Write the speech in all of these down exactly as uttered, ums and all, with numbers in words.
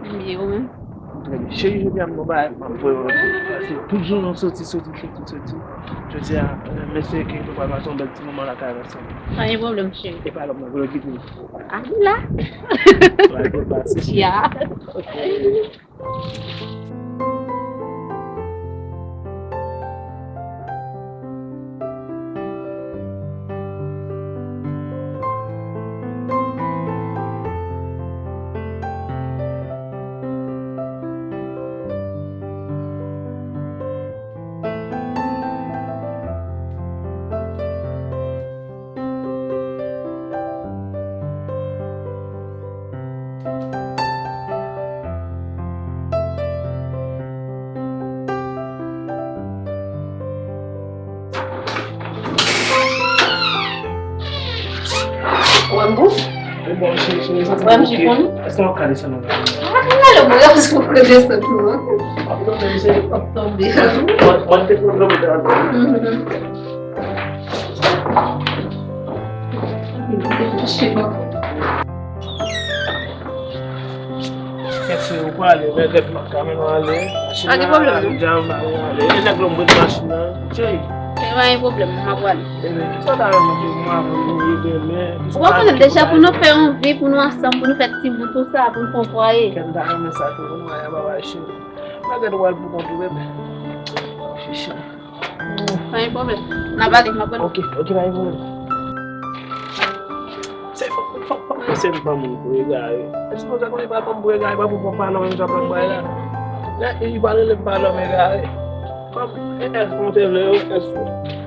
M byen, ou menm? Trè byen. Cheri, jodi a m gon bagay m ap voye w. Paske tout jounen w soti, soti, soti, soti. Jodi a, eh, m espere ke nou pral pase yon bèl ti moman lakay ansanm. Pa gen pwoblèm, cheri. E pa lòm nan, vle w kite m. A, li la. Pral byen pase, cheri. Ya. Ok. Wè m pou? Wè m jipon. Èske w ka desann anba? Ah, gade mwen, èske w ka desann tou, hein? W ap tonbe, se w ap tonbe. Mwen, mwen te pran tonbe. Mhm. Mèsi, ou prale, men gèt m ap ka mennen w ale. Pa gen pwoblèm, non. Machin nan ale, djab ale. E nèg la m pran machin nan. Cheri. E pa gen pwoblèm, m ap prale. Ebyen, kisa w ta renmen pou mwen, pou nou demen? Ou pa konnen deja pou nou fè yon vi, pou nou ansanm, pou nou fè timoun, tout sa, pou nou fè yon fwaye. Kè m ta renmen sa tou, pou nou ale, papa, cheri. Mwen gade w al pou kont ou, bebe. Fifi. Pa gen pwoblèm. N ap ale, m ap pran. Ok, ok, pa gen pwoblèm. Se fò, fò, fò, fò, se yon fanm pou egare. Èske w te konnen pa fanm pou egare, pa pou pran pa nan menm jan pran bay la? Lè li pa rele m pa nan egare. Fanm, e, èske w te vle yo, èske w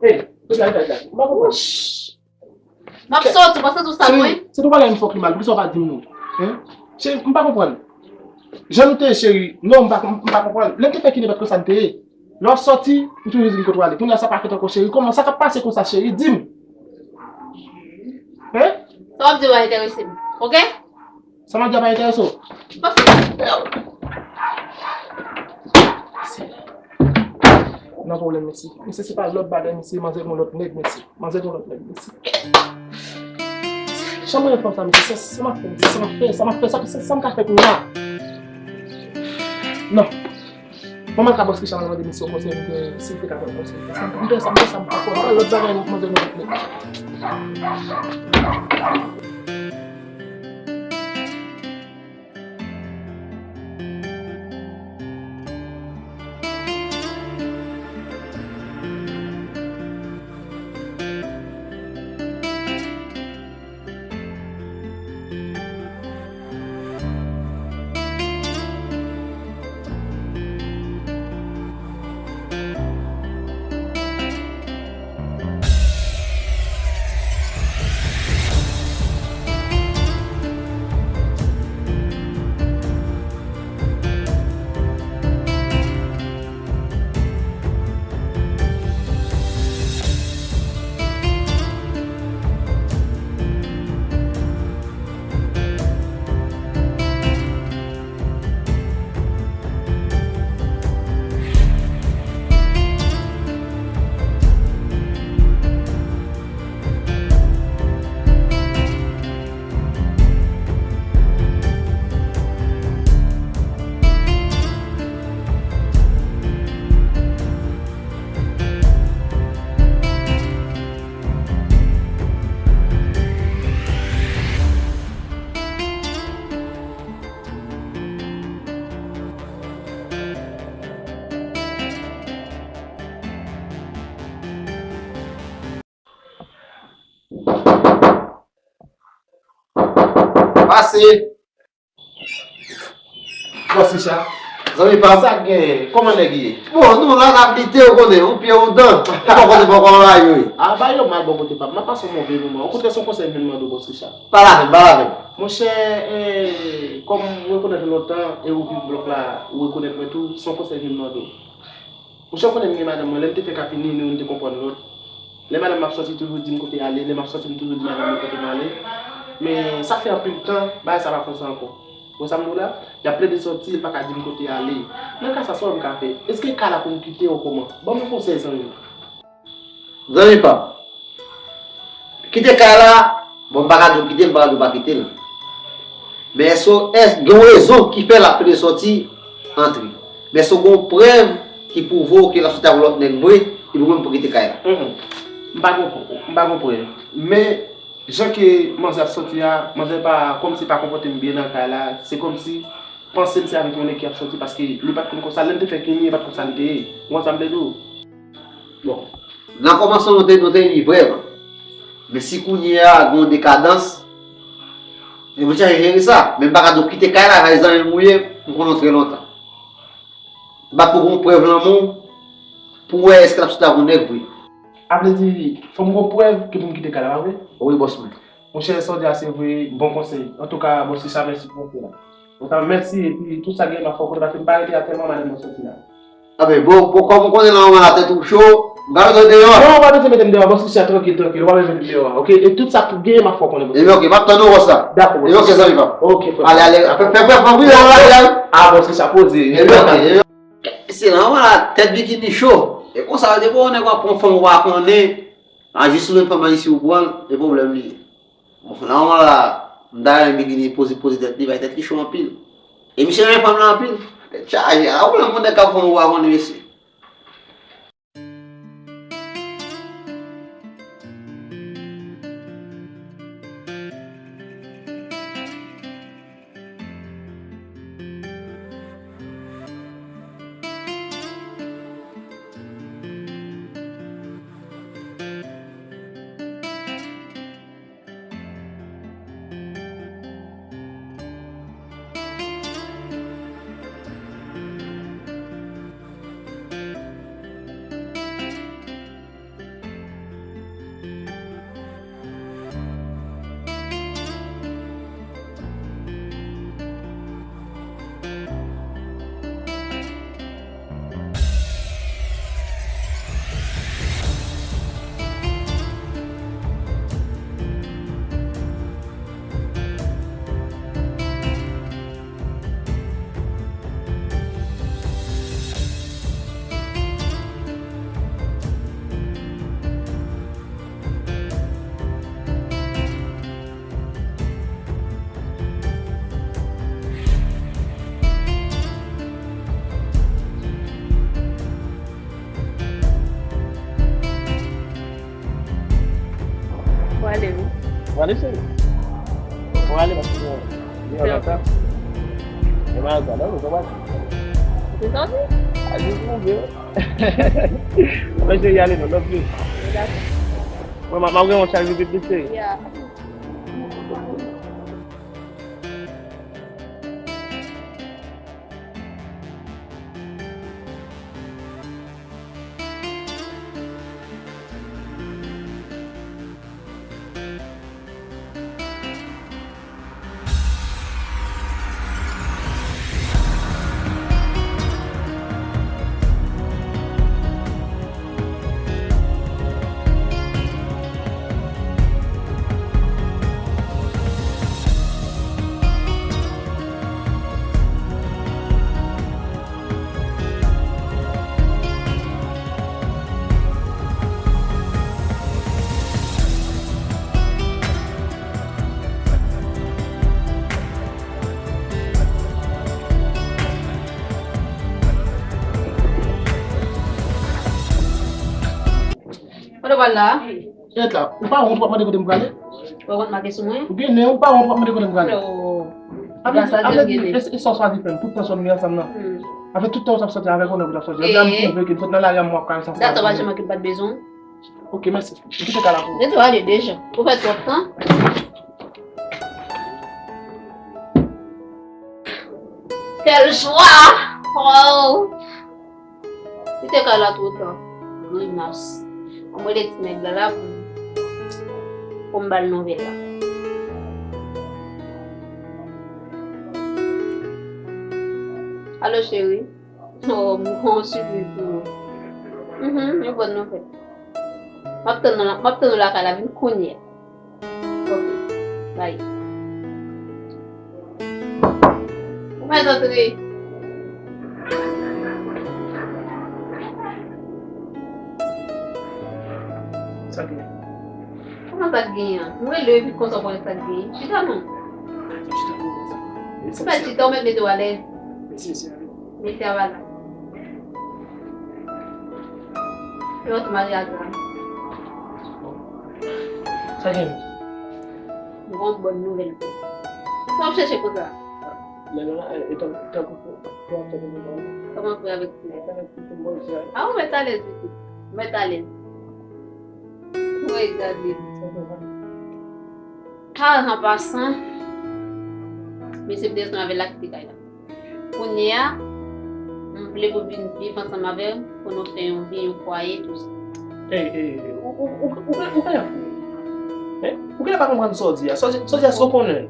Hey, hey, hey, hey, m pa konprann. M ap soti, w pa santi w sal mwen? Se tou bagay m fòk li mal, poukisa w pa di m non? Hein? Cheri, m pa konprann. Jan nou te ye, cheri, non, m pa, m pa konprann. Lè m te fè kidnapè konsa m te ye. Lè w ap soti, ou toujou di m kote w ale. Kounye a sa pa fèt ankò, cheri. Kòman, sa k ap pase konsa, cheri? Di m. Hein? Sa w ap di w pa enterese m, oke? Sa m ap di a pa enterese w? Nan pwoblèm, mesye. Mesye, se pa lòt bagay, mesye, manzè gon lòt nèg, mesye. Manzè gon lòt nèg, mesye. Jan mwen fè sa, mesye, sa, sa m ap fè, mesye, sa m ap fè, sa m ap fè, sa, sa, sa m ka fè kounye a? Non. Mwen, mwen ka bòs Richard la mande misye yon konsèy, mwen, si l te ka ban m konsèy. Sa m fè sa, m fè sa, m pa kwè. Lòt bagay, mwen, mwen, mwen, mwen. Pase. Bòs Richard. Zanmi pa m. Sa k genyen? Kòman nèg ye? Bon, nou la n ap lite, ou konnen, ou pye ou dan. Ou bò kote bò kò anrayi wi. A, bagay yo mal bò kote pa m. M ap pase yon move moman. Okontrè, se yon konsèy m vin mande w, bòs Richard. Pale avè m, pale avè m. Monchè, eh, kòm m rekonèt ou lontan e ou viv blòk la, ou rekonèt mwen tou, se yon konsèy m vin mande w. Ou chè konnen m gen madanm mwen, lè m te fè kapini nou, nou te konprann lòt. Lè madanm m ap sòti toujou di m kote ale, lè m ap sòti m toujou di madanm mwen kote m ale. Men sa fè anpil tan, bagay sa pa konsa ankò. Ou wè sa m di w la? Y ap plede sòti, li pa ka di m kote ale. Nan ka sa, sa w m ka fè? Èske kay la pou m kite ou kòman? Ban m yon konsèy, zanmi m. Zanmi pa m, kite kay la, bon, m pa ka di w kite l, m pa ka di w pa kite l. Men èske, èske gen yon rezon ki fè l ap plede sòti antre? Men èske gen yon prèv ki pwouve w ke l ap sòti avèk lòt nèg vre, epi ou menm pou kite kay la? Mm, mm. M pa gen, m pa gen prèv. Men, jan ke manzè ap sòti a, manzè pa, kòmsi pa konpòte m byen nan kay la, se kòmsi panse m se avèk yon nèg ki ap sòti, paske li pa t konn konsa, lè m te fè kini, li pa t konsa li te ye. Ou konn sa m vle di w? Bon, nan kòmansman nou te, nou te ini vrèman. Men si kounye a gen yon dekadans, e mwen chache jere sa. Men m pa ka di w kite kay la, kay zanmi m ou ye, m konnen w trè lontan. M pa t poko gen prèv lanmou w pou wè èske l ap sòti ak yon nèg vre. A vle di, fò m gen prèv ke pou m kite kay la, pa vre? Wi, bòs mwen. Monchè, sa w di a se vre, bon konsèy. Antouka, bòs Richard, mèsi pou konsèy la. Antouka, mèsi, epi tout sa gen m ap fè w konnen, paske m pa rete a tèlman madanm mwen sòti la. Anben, bon, bon, kòm ou konnen la, manman la tèt ou cho, m pa bezwen deyò a. Non, ou pa bezwen mete m deyò a, bòs Richard, trankil, trankil, ou pa bezwen mete m deyò a, oke? E tout sa k gen, m ap fè w konnen, bòs. Ebyen, oke, m ap tann ou, bòs la. Dakò, bòs. Ebyen, oke, zanmi pa m. Oke, frè. Ale, ale, fè, fè, fè, fè, fè, fè, fè, ale, ale. A, bòs Richard, poze. Ebyen, oke, ebyen. Se la, manman la, tèt bikini cho. E konsa, depi yon nèg w ap pran fanm ou pa konnen, a jis ou jwenn fanm nan isi ou pran l, e pwoblèm li ye. Bon, la manman la, m ta renmen bikini poze, poze tèt li, bay tèt li cho anpil. E misye renmen fanm lan anpil. Tèt chaje, a ou menm pou nèg k ap fanm ou pa konnen mesye. Ou ale wi. Ou ale cheri. Ou ale paske gen yon lòt tan. E mwen al gade ou konprann. Ou te sòti? A jis mouve. Mwen cheri ale non, love you. Dakò. Mwen m ap gen yon chaj vit vit cheri. Kote w pral la? Ret la. Ou pa wont w ap mande kote m prale? Ou pa wont make sou mwen? Ou gen nen, ou pa wont w ap mande kote m prale? Oh. Avle di, avle di, e, e sa w chwazi fè m, tout tan sa w nou ansanm nan. Hmm. Avle tout tan w t ap sòti avèk yon nèg ou t ap sòti. Jodi a m twouve ke m sot nan lari a m wè w ap kare sanse. Data pa janm okipe, pa t bezwen w. Ok, mèsi. M kite kay la pou ou. Depi w ale deja. Ou fè twòp tan. Quelle joie! Oh! Kite kay la twò ta. Grimas. Ann rele ti nèg la la pou, pou m ba l nouvèl la. Alo, cheri. Oh, m gon sipriz pou ou. Mhm, yon bòn nouvèl. M ap tann nou la, m ap tann nou lakay la, vin kounye a. Ok, bay. Ou mèt antre. Sa k gen? Kòman sa k genyen an? M rele w epi konsa w konnen sa k genyen. Chita non. Chita pou konsa. Ou pa chita, ou mèt mete w alèz. Mesi, mesi, ale. Mesi, a la. Yo, se maryaj la. Sa gen? M gon bòn nouvèl pou ou. Sa w ap chèche konsa? Lè nou la, e, e, tankou, tankou pou, pou ap tankou pou pale. Kòman pou avèk ou? A, ou mèt alèz, pitit. Ou mèt alèz. Ou mèt gade. Pale an pasan, mesye m te ansanm avè l la kite kay la. Kounye a, m vle pou m vin viv ansanm avè w, pou nou fè yon vi, yon fwaye, tou sa. Ey, ey, ey, ou, ou, ou, ou, ou genlè fou. Hein? Ou genlè pa konprann sa w di a. Sa w di, sa w di a, èske w konnen?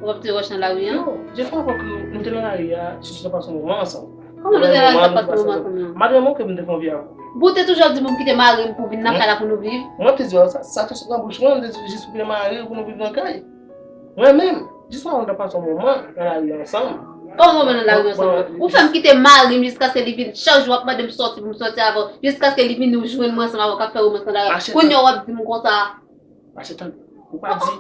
Ou ap tire wòch nan lari a? Non, je crois que nou te nan lari a, sou sa pase yon moman ansanm. Kòman nou te nan lari a, pase yon moman ansanm? Madanm ou ke m te fè yon vi avè w. Bon, ou te toujou ap di pou m kite mari m pou vin nan kay la pou nou viv. Mwen te di w sa, sa te sot nan bouch mwen, m te di w jis pou kite mari w pou nou viv nan kay. Mwen menm, jis mwen te pase yon moman nan lari ansanm. Yon moman nan lari ansanm. Ou fè m kite mari m jiskaske li vin chak jou ap mande m sòti pou m sòti avè w, jiskaske li vin jwenn mwen ansanm avè w k ap fè womans nan lari. Kounye a w ap di m konsa. Mache tande. Ou pa di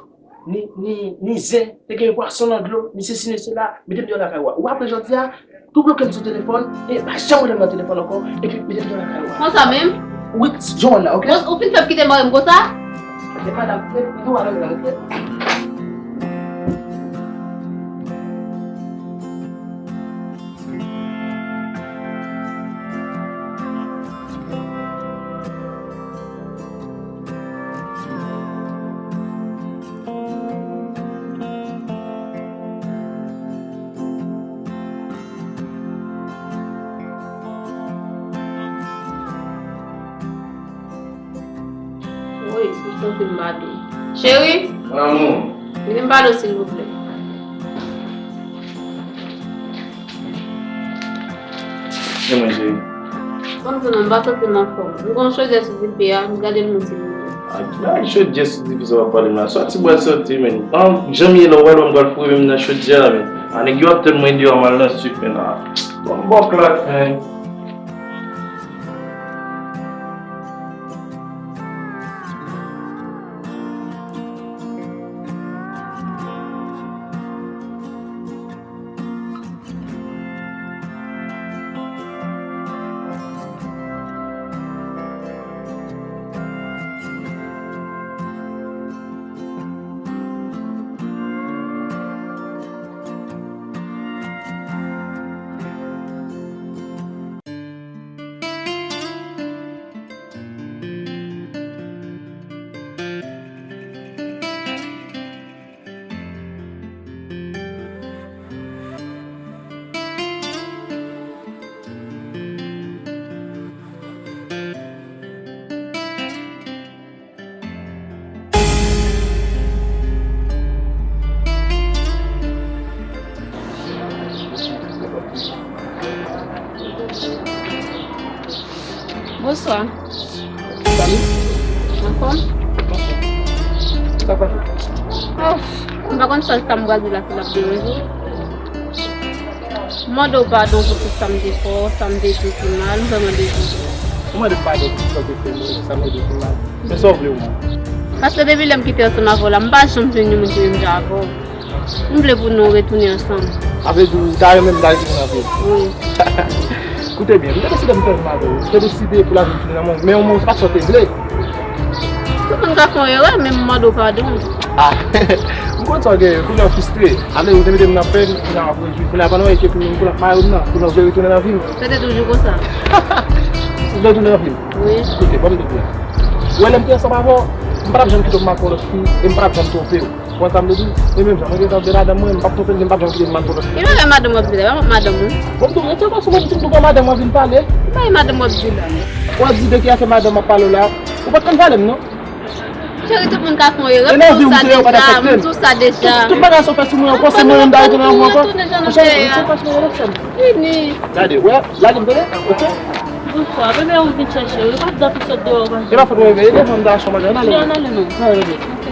ni, ni, ni zen, te gen pwason nan dlo, ni sesi, ni sela, mete m deyò lakay ou a. Ou pa vle jodi a, tou bloke m sou telefòn, e pa janm rele m nan telefòn ankò, epi mete m deyò lakay ou a. Konsa menm? Wi, jan w la, ok? Bon, ou fin fè m kite mari m konsa? E madanm, e, nou ale la, ok? Wi, m santi m pa byen. Cheri? Mon amour. Vini m pale w, silvouplè. E mwen, cheri? Bon, m pa santi m anfòm. M gen yon chodyè sou dife a, m gade l, mwen, silvouplè. A, ki bagay chodyè sou dife sa w ap pale m la? Sòti bwè sòti, men. An, jan m ye la, w pral wè m pral foure men m nan chodyè a, men. A, nèg yo ap tann mwen deyò, m al nan sik, men, a. Bon, m bòk la, men. Bonswa. Zanmi? Anfòm? Sa pa fè. Oh, m pa konn sa, sa m pral di la, si l ap deranje w. M mande w padon pou tout sa m te fè w, sa m te di w ki mal, m vrèman dezole. Ou mande m padon pou tout sa w te fè m, sa m te di w ki mal. Men sa w vle w mwen. Paske depi lè m kite ansanm avè w la, m pa janm jwenn yon moun ki menm jan avè w. M vle pou nou retounen ansanm. Sa vle di ou ta renmen m ta retounen avè w? Wi. Koute byen, m te deside m fè ansanm avè w. M te deside pou lavi m fini nan men w. Men yon moun, se pa sa w te vle. Tout moun ka fè yon erè, men m mande w padon. Ah, m konn sa w genyen, kounye a w fristre. Ale, ou te mete m nan pèn, kounye a w ap rejwi. Kounye a pandan w ete pou m, kounye a w ap mare m nan, kounye a w vle retounen nan vi m. Se te toujou konsa. Ou vle retounen nan vi m? Wi. Koute, ban m di w byen. Ou wè lè m te ansanm avè w, m pa t ap janm kite w pou m al pran lòt fi, e m pa t ap janm twonpe w. Ou konn sa m vle di w? E menm jan, mwen gentan gen madanm mwen, m p ap twonpe l, men m p ap janm kite l m al pran lòt fi. E pa madanm w ap di la, e pa madanm ou. Bon, m tou, e se konsa mwen m tou gon madanm mwen vin pale. E pa madanm w ap di la. W ap di de ki afè madanm m ap pale w la? Ou pa t konn pale m, non? Cheri, tout moun ka fè yon erè, m di w sa deja, m di w sa deja. Tout bagay sa w fè sou mwen ankò, se mwen menm m ta retounen avè w ankò. Monchè, se pa sou mwen, fini. Gade, wè, lage m tande, ok? Bonswa, bebe, ou vin chèche, ou pa t dòmi sot deyò konsa. E pa fout mwen, bebe, e devan m ta achte yon bagay, n ale. An ale non. N ale, bebe.